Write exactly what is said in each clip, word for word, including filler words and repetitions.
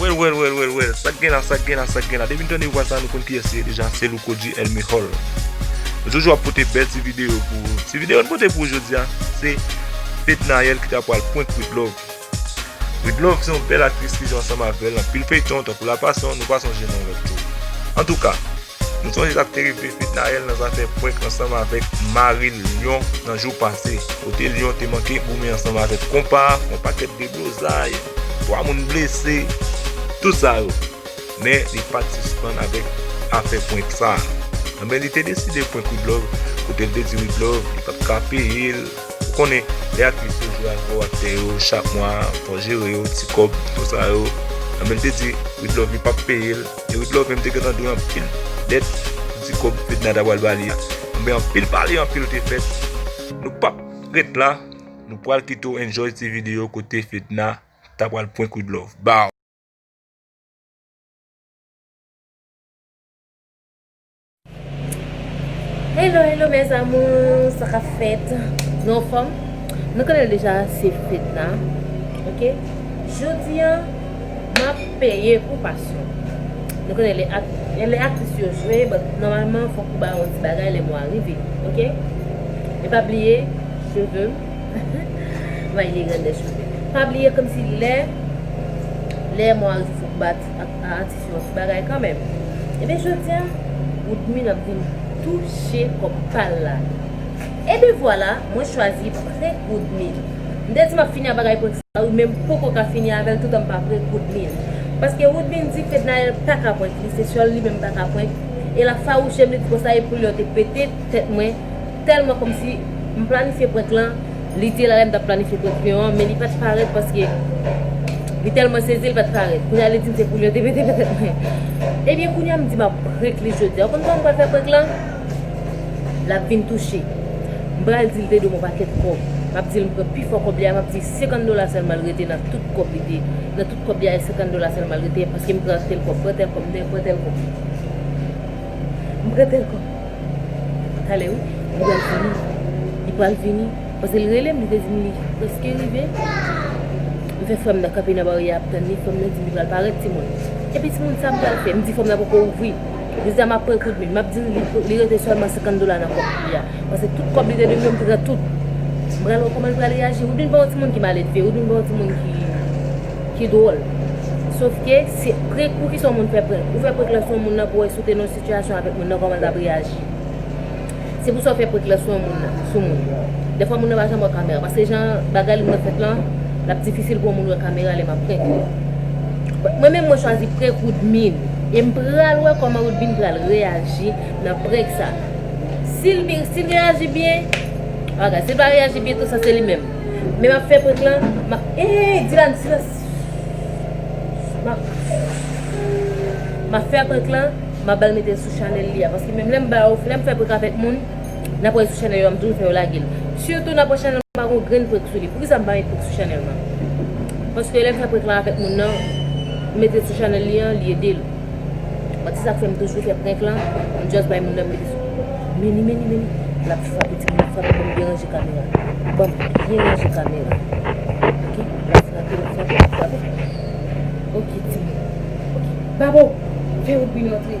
Well, well, well, well, well. Sa k gen la, sa k gen la, sa k gen la. Depi n tande vwa sa, nou konn kiyès li ye deja. Se Louko G, Elmi Hall. Nou toujou ap pote bèl ti videyo pou ou. Ti videyo n pote pou ou jodi a, se Fednaelle ki ta pral prank Widlove. Widlove se yon bèl aktris ki jwe ansanm avè l anpil feyton, tankou La Passion, nou pa sonje non lòt tou. Antouka, nou sonje sa k te rive Fednaelle nan zafè prank ansanm avèk mari l Lion nan jou pase, kote Lion te manke goumen ansanm avèk konpa, yon pakèt deblozay, twa moun blese, tout sa yo. Men li pa t sispann avèk afè prank sa a. Enben, li te deside prank Widlove, kote l te di Widlove li p ap ka peye l. Ou konnen, lè aktris yo jwe avè w, aktè yo, chak mwa, fò jere yo, ti kòb, tout sa yo. Enben, li te di Widlove li p ap peye l. E Widlove menm te gentan dwe anpil dèt, ti kòb Fedna ta pral ba li a. Enben, anpil pale, anpil te fèt. Nou p ap ret la. Nou pral kite w enjoy ti videyo kote Fedna ta pral prank Widlove. Bow! Hello, hello, mes amours, sa k ap fèt? Nou anfòm? Nou konnen l deja, se Fedna, ok? Jodi a, m ap peye pou pasyon. Nou konnen lè ak-, lè aktris yo jwe, but nòmalman, fòk ou ba yo yon ti bagay lè mwa rive, ok? E pa bliye, cheve m, May li grande cheve. Pa bliye kòmsi lè, lè mwa rive fòk bat ak, a, atis yo yon ti bagay kanmenm. Ebyen, jodi a, Woodmine ap vin touche kòb pa l la. Ebyen, vwala, mwen chwazi prank Woodmine. M te di m ap fini ak bagay prank sa, wi, men m poko ka fini avè l toutan m pa prank Woodmine. Paske Woodmine di Fednaelle pa ka prank li, se sèl li menm pa ka prank. E l ap fawouche m, li di konsa, e pou l yo te pete tèt mwen. Tèlman kòmsi m planifye prank lan, li te la lè m t ap planifye prank Lion an, men li pa t parèt paske li tèlman sezi, li pa t parèt. Kounye a, li di m se pou Lion te pete pete tèt mwen. Ebyen, kounye a, m di m ap prank li jodi a. Ou konn kòman m pral fè prank lan? L ap vin touche. M pral di l te dwe m yon pakèt kòb. M ap di l m pran pi fò kòb li a, m ap di senkant dola sèlman l rete nan tout kòb li te, nan tout kòb li a, e senkant dola sèlman l rete, paske m pran tèl kòb, pran tèl kòb, m pran tèl kòb. M pran tèl kòb. Talè wi, li pral vini. Li pral vini. Paske l rele m, li te di m li prèske rive. M fè frè m nan kanpe nan baryè a ap tann li. Frè m nan di m li pral parèt, timoun. Epi timoun, sa m pral fè? M di frè m nan poko ouvri. Jodi a m ap prank Woodmine. M ap di l li, li rete sèlman senkant dola nan kòb li a. Paske tout kòb li te dwe m yo, m te pran tout. M pral wè kòman l pral reyaji. Woodmine pa yon timoun ki maledve. Woodmine pa yon timoun ki, ki dwòl. Sòf ke se prank, poukisa yon moun fè prank? Ou fè prank lan sou yon moun nan pou wè si w te nan sitiyasyon avèk moun nan, kòman l t ap reyaji? Se pou sa w fè prank lan sou yon moun nan, sou moun. Dèfwa moun nan pa janm wè kamera, paske jan bagay li mwen fèt lan, l ap difisil pou yon moun wè kamera lè m ap prank. Mwen menm, mwen chwazi prank Woodmine. E m pral wè kòman Woodmine pral reyaji nan prank sa. Si l bi-, si l reyaji byen, ok, si l pa reyaji byen tou, sa se li menm. Men m ap fè prank lan, m ap, eh, Dylan, silans. M ap, m ap fè prank lan, m ap ba l mete l sou chanèl li a. Paske menm lè m ba yo, lè m fè prank avèk moun, n ap wè sou chanèl yo, m toujou fè yo lage l. Sitou n ap wè chanèl mwen pa gon grenn prank sou li. Poukisa m pa met prank sou chanèl mwen? Paske lè m fè prank lan avèk moun nan, m mete l sou chanèl li an, li ede l. Mwen, se sa k fè m toujou fè prank lan, m just bay moun nan mete sou. Meni, meni, meni. L ap frape, timoun, l ap frape, ban m byen ranje kamera. Ban m byen ranje kamera. Ok? L ap frape, l ap frape, l ap frape. Ok, timoun. Ok. Babo, fè Woodmine rantre.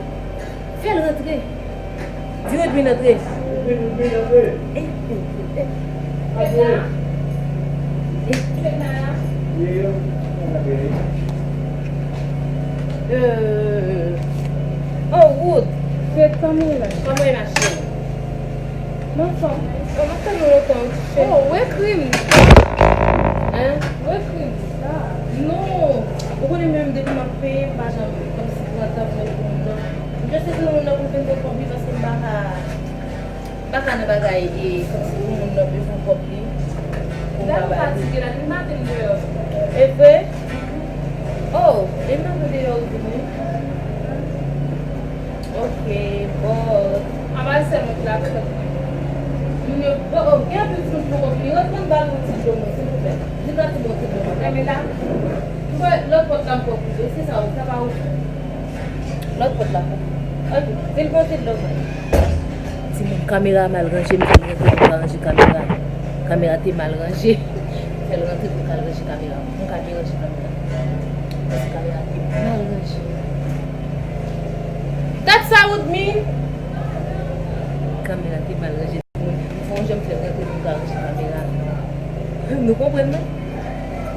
Fè l rantre. Di Woodmine rantre. Woodmine, Woodmine, rantre. Eh, eh, eh. Rantre. Eh. Euh. Oh, Wood. Se kòman w ye? Kòman w ye, ma chérie? M anfòm. Oh, m ap tann ou lontan, wi, cheri. Oh, ou ekri m. Hein? Ou ekri m. Ah. Non. Ou konnen menm depi m ap peye, m pa janm kòmsi pran tan pou m ekri moun nan. M just ekri moun nan pou m vin pran kòb li paske m pa ka, m pa ka nan bagay e kòmsi pou moun nan bezwen kòb li pou m ka ba li. Fatige la, li maten deyò. E vre? Oh, e m maten deyò wi, wi. Ok, but. Anba sèl mwen ki la, petèt mwen. Moun yo, oh, oh, gen anpil timoun ki poko vini. Reprann ba l yon ti dlo mwen, silvouplè. Vin ba ti bon ti dlo mwen. Mwen la. M kwè lòt pòt la m kwè kouvri. Se sa, wi, sa pa ou. Lòt pòt la. Ok, vin pran ti dlo mwen. Timoun, kamera mal ranje, m fè l rantre pou m ka ranje kamera. Kamera te mal ranje. M fè l rantre pou l ka ranje kamera. M ka byen ranje kamera. Paske kamera te Min. Kamera te mal ranje. Fò yon jan m fè l rantre pou m ka ranje kamera. Nou konprann mwen?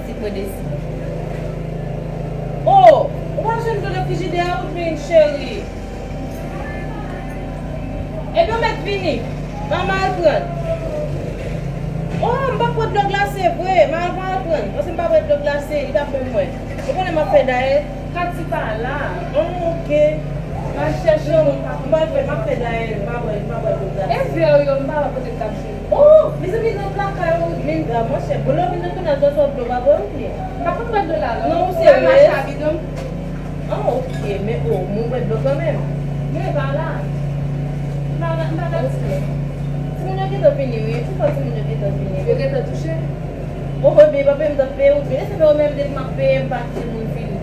Ti pwen desi. Oh! Ou pa jwenn dlo nan frijidè a, Woodmine, cheri? Ebyen, w mèt vini. Mama al pran. Oh, m pa pran dlo glase vre. Mama al pran. Paske m pa pran dlo glase, li t ap bon mwen. Ou konnen m ap fè dayèt. Kati pa la. Oh, ok. M al chèche yon pa. M pa fè, m ap fè dayèt, m pa bwè, m pa bwè dlo glase. E vè yo, m pa wè kote m t ap jwenn. Oh, mezanmi, nan plaka yo, men gra, monchè. Bon, lè w vin nan tounaj la, sòt dlo, pa bwè, ok? M pa konn bwè dlo la, non. Non, ou serye? M al mache a bidon. Ah, ok, men oh, mwen bwè dlo kanmenm. Men pa la. M pa, m pa dakò. Timoun yo gentan vini, wi. Poukisa timoun yo gentan vini? Yo gentan touche? Oh, ebyen, pa peye m t ap peye ou, men se fè ou menm depi m ap peye, m pa kite moun vini.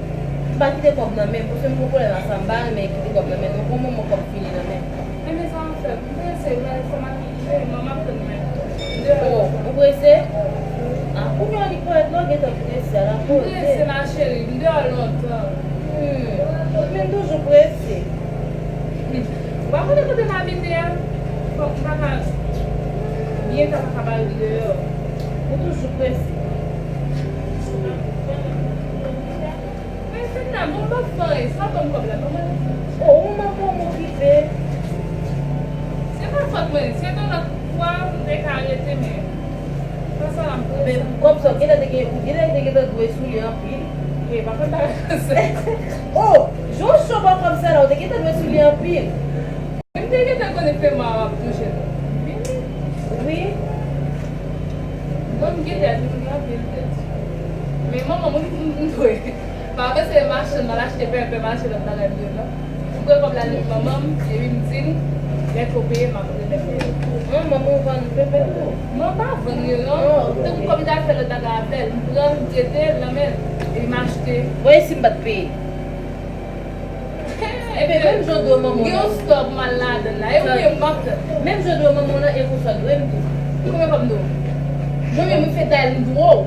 M pa kite kòb nan men m, paske m gen pwoblèm ak sa, m pa renmen kite kòb nan men nou, pou moman kòb fini nan men m. Ebyen, sa w ap fè? M prese, men fò m al, men manman ap tann mwen. M deyò. Oh, ou prese? Ah, kounye a li parèt la, w gentan prese, ala koze. M prese, ma chérie, m deyò lontan. Hmm, men m toujou prese. Ou pa konnen kote m abite a? Fòk m ta ka byen ta pa ka pale deyò. Ou toujou prese. Men Fedna, bon, m pa fè anyen, sa ban m kòb la, ban mwen. Oh, ou manman pou m okipe. Se pa fòt mwen, se nan lòt fwa m te ka rete, men fwa sa la m prese. Men kòb sa, genlè te gen, genlè te gentan dwe sou li anpil. Wi, pa konn bagay sa. Oh, jan w cho bò kòb sa la, ou te gentan dwe sou li anpil. M te gentan konnen fè mal ap touche l. Wi. Mwen, m gen dèt, m gen anpil dèt. Men manman m, m, m dwe. M pa panse machann, m al achte pèpè, m al achte lòt bagay m dwe nan. M pran kòb la nan men manman m, epi m di l, lè ke w peye, m ap remèt ou. Manman m ou vann pèpè tou? Mwen pa vann li non. Tankou kòm m ta fè lòt bagay avè l, m pran l, m prete l nan men l, epi m achte. Voye si m pa t peye. Ebyen, menm jan w dwe manman w nan. Gen yon store pou m al ladan l la. E ou menm m ap tann. Menm jan w dwe manman w nan, e konsa w dwe m tou. Konbyen kòb m dwe w? Mwen menm, mwen fè dayèl m dwe w.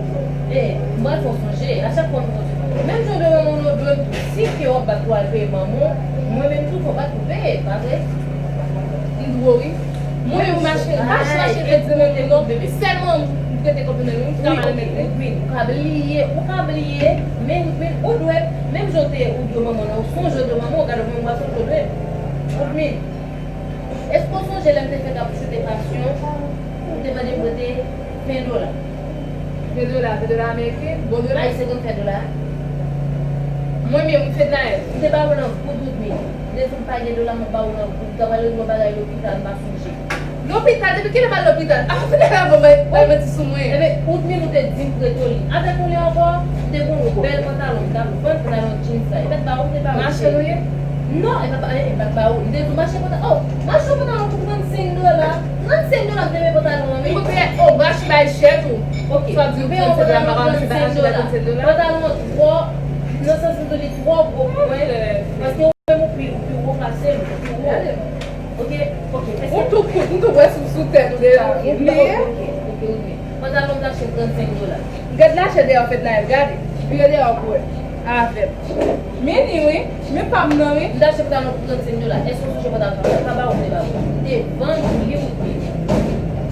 E, m pral fè w sonje. A chak fwa m fè w sonje. Menm jan w dwe manman w nan, w dwe m tou. Si ke w ap bat pou w al peye manman w, mwen menm tou fò w bat pou w peye, pa vre? M dwe w, wi. Mwen menm, m achte, m pa janm achte kredi nan men l non. Sèlman m prete kòb nan men l, wi, m ta mal remèt li. Wi, ou ka bliye, ou ka bliye, men, men ou dwe, menm jan w te, ou dwe manman w nan, ou sonje w dwe manman w, gade w menm w ap sonje w dwe. Woodmine, èske w sonje lè m te fèk ap choute pasyon, ou te mande m prete ven dola? Ven dola, ven dola ameriken, bon dola? Ay, senkannsenk dola. Mwen menm, m Fednaelle. M te ba ou nan goud, Woodmine. M te di w m pa gen dola, m ap ba ou nan goud. M ta pral regle yon bagay lopital, m pa sonje. Lopital? Depi kilè m al lopital? Ah, fini la, bon, bay, bay manti sou mwen. Ebyen, Woodmine, ou te di m prete w li. Avèk ou li ankò, m te gen yon bèl pantalon, m t ap vann pantalon jeans la. E pa t ba ou, m te ba ou. Mache nou ye? Non, e pa, e, e pa t ba ou. M te di w mache pantalon. Oh, mache yon pantalon pou trannsenk dola. Trannsenk dola m te peye pantalon an, wi. Kote, oh, mache bay chè tou. Ok. Sa di w trannsenk dola, m pa ka mache bay trannsenk dola. Pantalon an twò, nan sans m di w li twò gwo pou mwen. Paske ou menm ou pi, ou pi wo pase m, ou pi wo. Ok, ok. Ou tou kout, m tou wè sou, sou tèt ou deja. Ou bliye? Ok, ok, ok. Pantalon m t achte trannsenk dola. Gad lachè dèyè w Fednaelle, gade. Vire dèyè w pou wè. Avè m. Men li wi, men pa m nan wi. M t achte pantalon pou trannsenk dola. Èske w sonje pantalon sa? M pa ba ou, m te ba ou. M te vann ou li, ou te.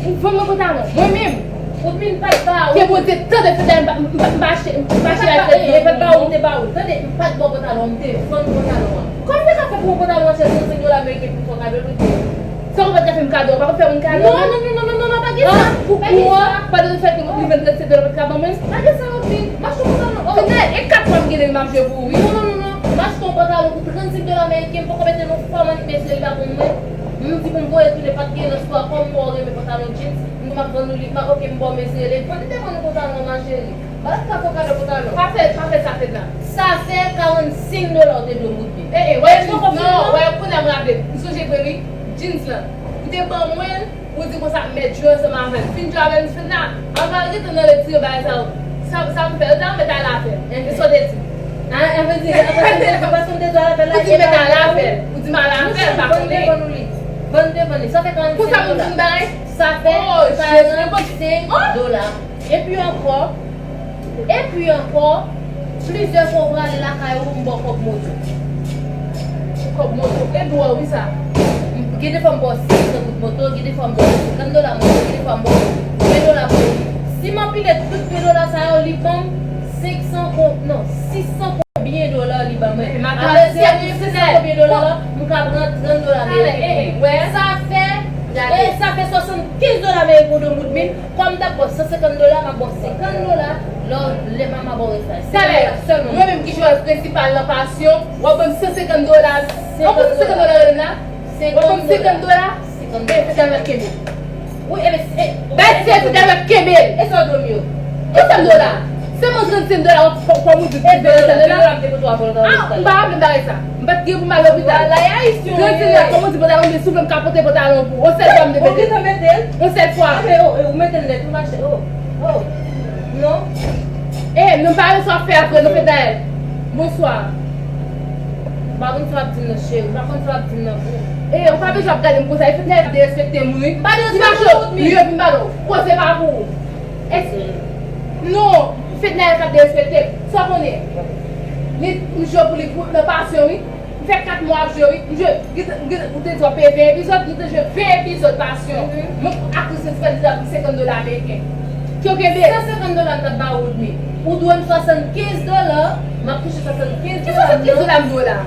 Ou vann mwen pantalon? Mwen menm? Ou vin pa t ba ou. Ke Bondye tande Fednaelle, m pa, m pa, m pa achte, m pa achte la tèt. E pa t ba ou, m te ba ou. Tande, m pa t ba w pantalon, m te vann pantalon an. Kòman w te ka fè pou yon pantalon an chè trannsenk dola ameriken pou fè w kado l, ou te? Sa ou pa t ka fè m kado, ou pa konn fè moun kado menm? Non, non, non, non, non, non, pa gen sa. Pou, pou an, pa de fè ke li vann trannsenk dola, ou pa t ka ban mwen? Pa gen sa, Woodmine. M achte yon pantalon. Oh. Fednaelle, e kat fwa m gen lè m ap jwe pou ou, wi. Non, non, non, non. M achte yon pantalon pou trannsenk dola ameriken, m poko mete nan fòm annik mesye li pa pou mwen. M di pou m voye tounen, pa t gen nan spò a, kòm m wè w renmen pantalon jeans, m di m ap vann ou li, m a, ok, m ba w mesye li. Pandan m te vann ou pantalon an, ma chérie. Malad ka fè w kado pantalon. Pa fè, pa fè sa, Fedna. Sa fè karannsenk dola ou te dwe m Woodmine. E, e, wè, non, wè, kounye a m raple. M sonje vre, wi. Jeans lan. Ou te ban mwen l, ou di konsa, m mèt jwe ansanm avè l. Fin jwe avè l, m di, Fedna, ann al rete nan retire bagay sa yo. Sa, sa m fè, yo ta mèt al afè l. E sa w te di? A, e vle di, paske m te di al afè l la, ou di m mèt al afè l. Ou di m al afè l, m pa konnen. Vann devan li. Vann devan li. Sa fè karannsenk dola. Konsa pou m di m bay? Sa fè karannsenk dola. Epi ankò, epi ankò, plizyè fwa w prale lakay ou, m ba w kòb moto. Kòb moto? E Pou wè wi sa. Gen de fwa m ba w senk san goud moto, gen de fwa m ba w senkant dola moto, gen de fwa m ba w ven dola pou li. Si m anpile tout ven dola sa yo, li ban m senk san kon, non, sis san konbyen dola li ban mwen. Apre sis san konbyen dola la, m ka pran trant dola ameriken. Sa fè, e, sa fè swasannkenz dola ameriken ou do mout min. Kòm m t ap ba w san senkant dola, m ap ba w senkant dola, lè w, lè m ap ba w rès la. Talè, mwen menm ki jwèz prensipal nan Passion, w ap ban m san senkant dola. An pou san senkant dola yo la? W ap ban m senkant dola? Senkant dola. Fedna, w ap kenbe. Wi, e, e, bay ti fedna, w ap kenbe. E sa w do m yo? Ki san dola? Sèlman trannsenk dola, w ap, kòm ou di, trannsenk dola. Ah, m pa raple bagay sa. M pa t gen pou m al lopital. Trannsenk dola, kòm ou di pantalon, men souvle m ka pote pantalon pou ou. On sèl fwa m te mete l. On sèl fwa. Ou mete l nèt, ou mache. Oh, oh. Non. Eh, nou pa wè sa w ap fè apre, nou fè dayèl. Bonswa. M pa konn sa w ap di m nan, cheri. M pa konn sa w ap di m nan, boo. Eh, ou pa bezwen ap gade m konsa. E fedna ap derespekte m, wi. M pa derespekte w, Woodmy. Li yo vin pale w. Koze pa pou ou. Èske, non, fedna ap derespekte m. Sa w konnen? Li, m jwe pou li, pou, nan Passion, wi. M fè kat mwa ap jwe, wi. M jwe, ou te di w ap peye ven epizòd, nou te jwe ven epizòd Passion. Mwen, aktris prensipal li t ap senkant dola ameriken. Ki w kenbe? San senkant dola m t ap ba ou, Woodmy. Ou dwe m swasannkenz dola, m ap touche swasannkenz dola. Ki swasannkenz dola m dwe w la?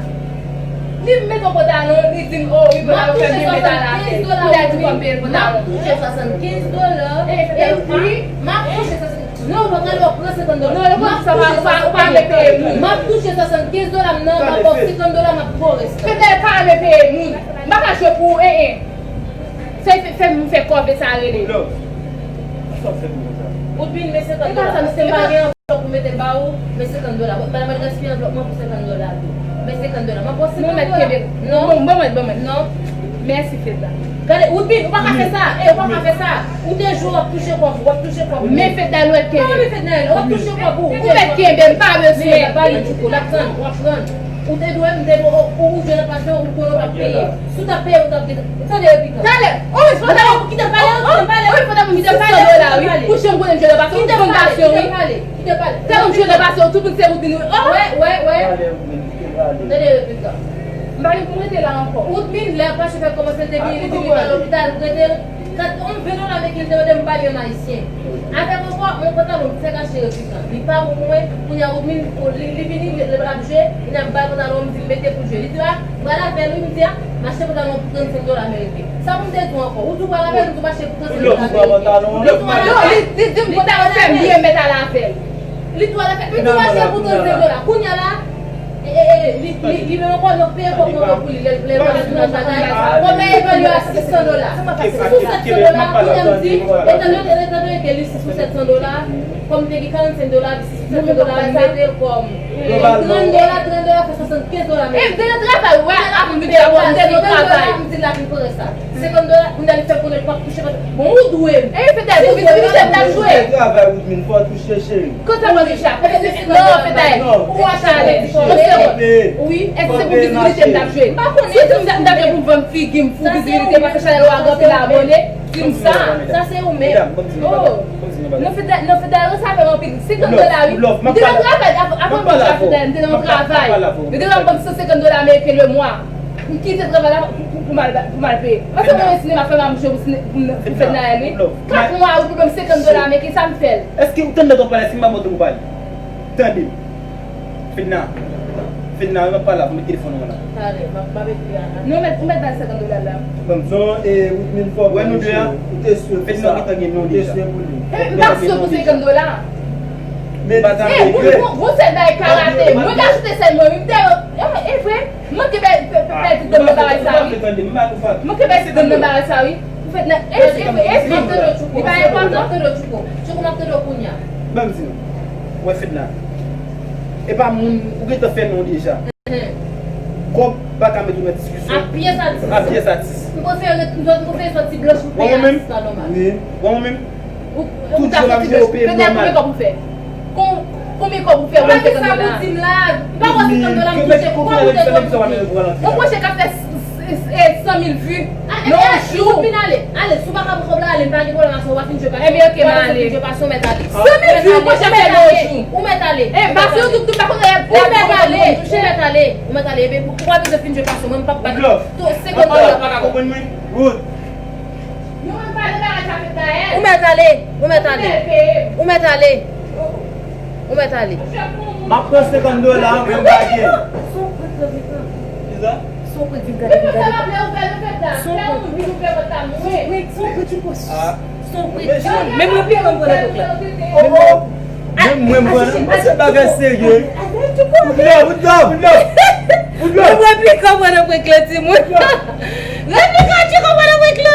Li mete yon pantalon, li di m, oh, wi, pantalon fè byen, mete a la tèt. Ou la di fò m peye l pantalon. M ap touche swasannkenz dola. Epi, m ap touche swasannkenz. Non, ou pa pral, w ap pran senkant dola. Non, ou pa, ou pa, ou pa, ou pa renmen peye moun. M ap touche swasannkenz dola m nan, m ap ba w senkant dola, m ap ba w rès la. Fedna pa renmen peye moun. M pa ka jwe pou ou, en, en. Se fè, fè m fè kòve sa rele. Love. Sa w fè m konsa? Ou t vin, men senkant dola. Paske m pa gen anvlòp pou mete ba ou, men senkant dola. Bon, madanm, al gaspiye anvlòp mwen pou senkant dola tou. Men senkant dola. M ap ba w senkant dola. Non, mèt kenbe. Non. Bon, bon, mèt, bon, mèt. Non. Mèsi, Fedna. Gade, ou t vin, ou pa ka fè sa. Eh, ou pa ka fè sa. Ou te jwe, w ap touche kòb ou, w ap touche kòb ou. Men Fedna, nou mèt kenbe. Non, men Fedna, w ap touche kòb ou. Ou mèt kenbe, m pa bezwen. Men, pa li tchouko, l ap tann, w ap pran. Ou te dwe, m te dwe, ou, ou jwe nan Passion, ou konnen w t ap peye. Si w t ap peye, ou t ap gen, tande yo, Pika. Talè, oh, wi, fò ta, kite m pale, kite m pale. Oh, wi, fò ta, kite m pale, kite m pale. Pou jan m konnen m jwe nan Passion, ou konn Passion, wi. Kite m pale, kite m pale. Tèlman m jwe nan Passion, tout moun se Woodmy, wi. Oh. Wè, wè, wè. Tande yo, Pika. M pa gen pou m rete la ankò. Woodmy, lè Passion fè kòmanse, l te vini, li di li pa lopital, m rete l. Kat, yon ven dola ameriken, li te mande m ba li ann ayisyen. Avèk ankò, yon pantalon, m fè kache repikan. Li pa pou mwen, kounye a, Woodmy, li, li vini, li, li ap jwe, li ap ba l pantalon, m di l mete pou l jwe. Li di, a, m pral avè l, wi, m di, a, m achte pantalon pou trannsenk dola ameriken. Sa pou m te di w ankò? Ou di w pral avè l, m di w m achte pou trannsenk dola ameriken. Li di w pral avè l. Non, li, li di m pantalon fè m byen, m mèt al avè l. Li di w pral avè l, m di w achte pou trannsenk dola. Kounye a la, E, e, e, li, li, li menm ankò, nou peye kòb nou ankò pou li, lè, lè, lè, lè, lè, lè, kòb la evalye a sis san dola. Sis ou sèt san dola, kounye a m di, etandone, etandone ke li sis ou sèt san dola, kòm te gen karannsenk dola, sis ou sèt san dola, m mete l kòm trant dola, trant dola fè swasannkenz dola. E, m te nan travay, wè, avan m vin travay, m te nan travay. M di l la vin pran sa. Senkant dola, kounye a li fè konnen l p ap touche, bon, ou dwe m. E, Fedna, pou vizibilite m t ap jwe. Travay, Woodmy, fò touche, cheri. Konsa mwen deja. Non, Fedna, ou a talè. Yon segonn. Wi, èske se pou vizibilite m t ap jwe? M pa konnen. Si se pou sa m t ap jwe pou m vann figi m, pou vizibilite, paske chanèl ou a gen anpil abòne, di m sa. Sa se ou menm. Oh. Non, Fedna, non, Fedna, sa fè m anpil. Senkant dola, wi. M te nan travay, avan, avan m vin jwe a Fedna, m te nan yon travay. Yo te ban m san senkant dola ameriken le mwa. M kite travay la pou, pou, pou m al, pou m al peye. Paske mwen wè sinema fè m ap jwe pou sine-, pou, pou Fednaelle, wi. Kat mwa, ou ban m senkant dola, men kisa m fè l? Èske ou tande lè w pale, èske m pa montre ou pale? Tande m. Fedna. Fedna, mwen pale avè w, met telefòn ou la. Talè, m ap, m ap ekri a la. Non, mèt, ou mèt bay senkant dola la. Ban m sa. Non, e, ou menm fò. Wè nou de a. Ou te swe pou sa. Fedna, ou gentan gen non deja. Ou te swe pou li. E, m pa swe pou senkant dola. Men, e, bon, bon, sèl bagay karate. Mwen ka ajoute sèl mwen, wi, m te, e, e vre. Manke bay, pèdi dan nan bagay sa, wi. Manke bay ti dan nan bagay sa, wi. Ou fèt nan, e, e, e, e, m ap tande w, Tchouko. Li pa enpòtan. M ap tande w, Tchouko. Tchouko, m ap tande w kounye a. Ban m di nou. Wè, Fedna. E pa moun, ou gentan fè non deja. Kòb pa ka mete w nan diskisyon. A pyès atis. A pyès atis. M prefere, m prefere sòti blanch pou peye atis la nòmal. Wi. Wè ou menm? Ou, ou ta fouti blanch. Fedna, konbyen kòb ou fè? Kon-, konbyen kòb ou fè? Ou wè senkant dola? M pa wè senkant dola m touche. Kòman ou te dwe touche? Yon pwojè k ap fè s-, s-, s-, e, san mil vi nan yon jou. Woodmine, ale, ale, si w pa ka pran kòb la, ale, m pa gen pwoblèm ak sa, w pa fin jwe Passion. Ebyen, oke, m ale. San mil vi, yon pwojè fè nan yon jou. Ou mèt ale. E, Passion, tout, tout, pa konn, ou mèt ale. Ale, ou mèt ale, epi ou pa bezwen fin jwe pasyon, mwen m p ap bat. Woodlove, senkant dola. Ou pa ka konprann mwen? Wood. Nou menm pa nan bagay sa fèt la, eh. Ou mèt ale, ou mèt ale. Ou mèt ale. Ou mèt ale. M ap pran senkant dola, mwen m pa gen. Son prèt vin gade, vin gade. Son prèt. Son prèt, son prèt, son prèt. Menm replikan m pran nan prèt la. Oh, oh. Menm mwen, mwen, mwen, se bagay serye. Woodlove, Woodlove, Woodlove. Menm replikan pran nan prèt la, timoun. Replikan Tchouko pran nan prèt la.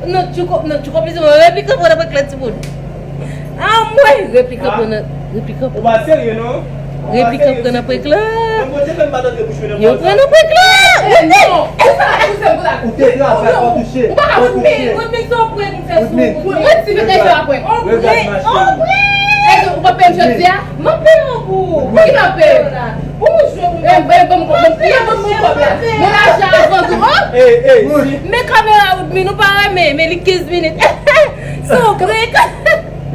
Non, Tchouko, non, Tchouko plizyè mwa. Replikan pran nan prèt la, timoun. Ah, mwen, replikan pran nan, replikan pran. Ou pa serye, non? Replikan pran nan prèt la. Yo pran nan prèt la. Eh, non. Ou te travay, pa touche. Ou pa ka touche. Woodmine, Woodmine, se yon prank m fè sou ou. Woodmine, ti mete yo a prank. On prank, on prank. E ou pa peye m jodi a? M ap peye w pou. Pou ki m ap peye? Pou jwe pou mwen. E, e, ban m, ban m, ban m kòb la. Mwen lajan avan tou, oh. Men kamera Woodmine, ou pa renmen, men li kenz minit. Se yon prank.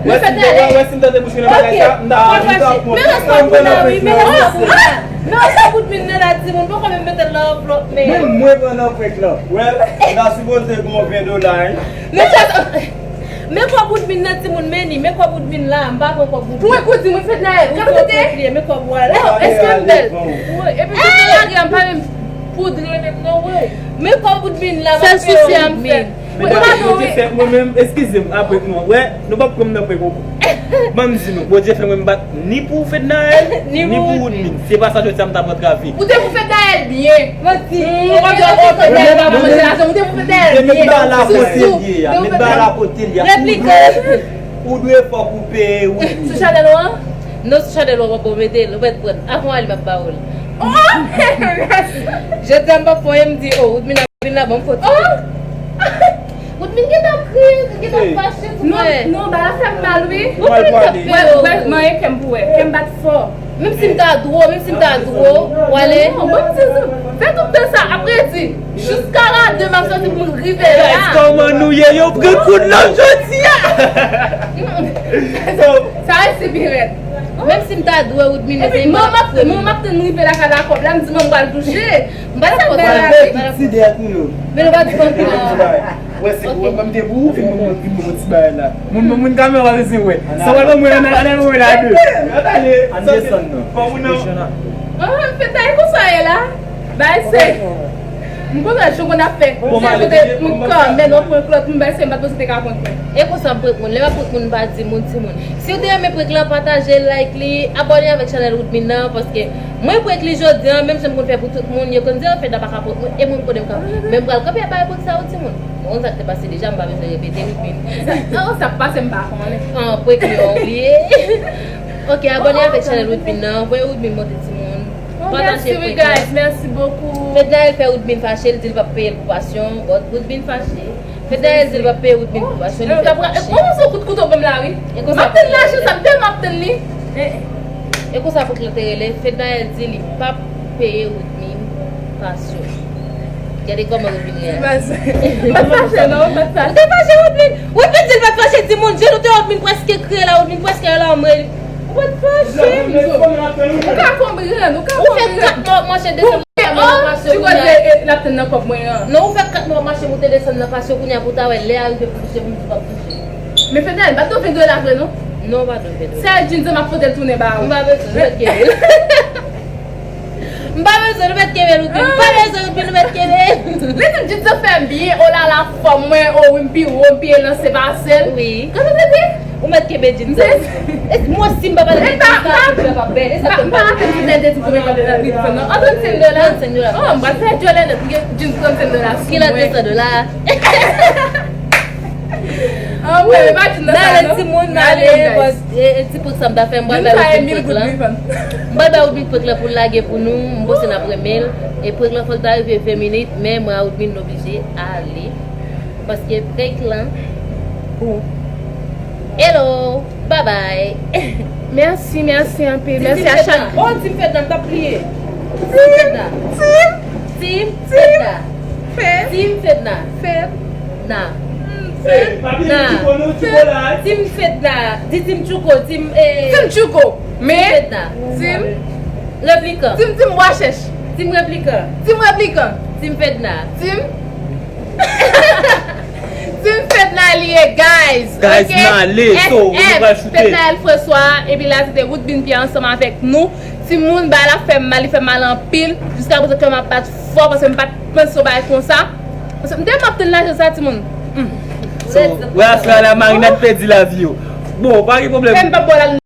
Wè si m te, wè, wè si m tande bouch mwen nan bagay sa, m ta, m ta pran. Men responsab la, wi, men responsab. Men responsab Woodmine nan la, timoun, poko menm mete l nan anvlòp, men. Menm mwen pran nan prank lan. Well, m ta sipoze gen yon ven dola, wi. Men sa, men kòb Woodmine nan, timoun, men ni, men kòb Woodmine la, m pa pran kòb Woodmine. Prank ou di mwen fèt la, ou prank li, men kòb ou a la. Èske m bèl? Wi, epi tout nan lari a, m pa menm poudre menm non, wi. Men kòb Woodmine la, m ap peye Woodmine. Mwen menm, eskize m, apre nou, wè, nou p ap pran m nan prank ankò. Ban m di nou, Bondye fè mwen m bat ni pou Fednaelle, ni pou Woodmine. Se pa sa jodi a m t ap antrave. Ou te pou Fednaelle byen. Manti. Ou pa di, oh, Fednaelle pa manti lajan, ou te pou Fednaelle byen. Met bagay la kote l ye a, met bagay la kote l ye a. Ou dwe, ou dwe fò pou peye Woodmine. Sou chanèl ou an? Non, sou chanèl ou an, poko mete l, ou mèt pran. Avan w ale, m ap ba ou l. Oh! Jodi a m p ap fè anyen, m di, oh, Woodmine ap vin la, ban m foto. Oh! Woodmine gentan kriye, gentan fache sou mwen. Non, non, bagay la fè m mal, wi. Ou pa t ap fè yo. Wè, wè, manyen kè m pou wè. Kè m bat fò. Menm si m ta dwo, menm si m ta dwo, w ale. Non, ban m di, fè tout tan sa, apre di, jiska la de m ap soti pou m rive la. Guys, kòman nou ye? Yo pran kout lan jodi a. Sa resi pi rèd. Menm si m ta dwe Woodmine, men se mwen k ap fè li. Mwen m ap tann rive lakay la kòb la, m di mwen m pral touche. M pa t ap pran. Malgre tout ti dèyè tou yo. Men nou pa di konpli non. Wè, se pou mwen, mwen m te pou ou, fin mwen, mwen, mwen, mwen ti bagay la. Moun, moun, moun kamera pa bezwen wè. Sa pral ban mwen, ann, ann, ann, mwen la de. Ann desann non. Fò moun nan. Ah, fè tay konsa ye la. Bay se. M konn wè jan konn ap fè. Bon, se kote m kanmen non prank lòt moun bay se m pa t panse te ka prank mwen. E konsa m prank moun. Lè m ap prank moun, m pa di moun, timoun. Si w te renmen prank lan, pataje, like li, abòne avèk chanèl Woodmine nan, paske mwen prank li jodi a, menm jan m konn fè pou tout moun, yo konn di, "An, Fedna pa ka prank mwen," e mwen m konnen m ka. Men m pral kanpe ap bay prank sa yo, timoun. Mwen konn sa k te pase deja, m pa bezwen repete, Woodmine. Sa, oh, sa k pase m pa konnen. An, prank li, ou bliye. Ok, abòne avèk chanèl Woodmine nan, voye Woodmine monte, timoun. Pataje prank lan. Mèsi, wi, guys. Mèsi bokou. Fednaelle fè Woodmine fache, l di l p ap peye l pou pasyon. Bon, Woodmine fache. Fednaelle di l p ap peye Woodmine pou pasyon, li fè fache. Bon, se kout kouto ban m la, wi. M ap tann lajan sa, m tèlman ap tann li. E konsa prank lan te rele, Fednaelle di li p ap peye Woodmine pasyon. Gade kòman Woodmine reyaji. M pa t fache, non, m pa t fache. Ou te fache, Woodmine? Woodmine di l pa t fache, timoun, je nou te Woodmine prèske kriye la, Woodmine prèske an lame. Ou pa t fache. Ou ka konprann, ou ka konprann. Ou fè kat mwa w ap mache desann nan pasyon kounye a. Ti koze l ap tann nan kòb mwen an. Non, ou fè kat mwa w ap mache moute desann nan pasyon kounye a pou w ta wè lè a rive pou touche pou m di w p ap touche. Men Fednaelle, m pa t dwe ven dwe la vre non. Non, ou pa t dwe ven dwe. Sèl jeans an m ap pote l tounen ba ou. M pa bezwen, nou mèt kenbe l. M pa bezwen, nou mèt kenbe l, Woodmine. M pa bezwen, Woodmine, nou mèt kenbe l. Li di m jeans an fè m byen, oh la la, fòm mwen, oh wi, m pi wo, m pi elanse pase l. Wi. Gade, gade. Ou mèt kenbe jeans sa. E mwen si m pa pale de jeans sa, tout pèp ap bèl. E sa fè m pa. M pa rapèl si Nèg te di kòman l ap viv nan trannsenk dola. Trannsenk dola. Oh, m pral fè djòlè nèt. M gen jeans trannsenk dola sou mwen. Kilè trannsenk dola? Ah, mwen, men pa di nan sa, non. N ale, timoun, n ale, guys. Bon, e, e, ti prank sa m ta fè, m pral bay Woodmine prank lan. M pral bay Woodmine prank lan pou l lage pou nou. M panse n ap renmen l. E prank lan fò l ta rive ven minit, men mwen a Woodmine n oblije ale. Paske prank lan bon. Hello, bye bye. Mèsi, mèsi anpil. Mèsi a chak. Oh, Team Fedna, m t ap bliye. Team Fedna. Team, Team Fedna. Fed. Team Fedna. Fed. Na. Fedna. Team Fedna. Di Team Tchouko, Team, eh, Team Tchouko. Men, Team Fedna. Team. Replikan. Tim, tim, bwa chèch. Tim Replikan. Tim Replikan. Tim Fedna. Tim. Tim Fedna li ye, guys. Guys, Ok? n ale, so, nou F F, pral choute. Fednaelle François, epi la se te Woodbine Pierre ansanm avèk nou. Timoun, bagay la fè m mal, li fè m mal anpil. Jiska prezan kè m ap bat fò, paske m pa t panse yon bagay konsa. Paske m te m ap tann lajè sa, timoun. So, wè, aswè a la, Marinette pèdi lavi yo. Bon, pa gen pwoblèm. Fè m pa bò la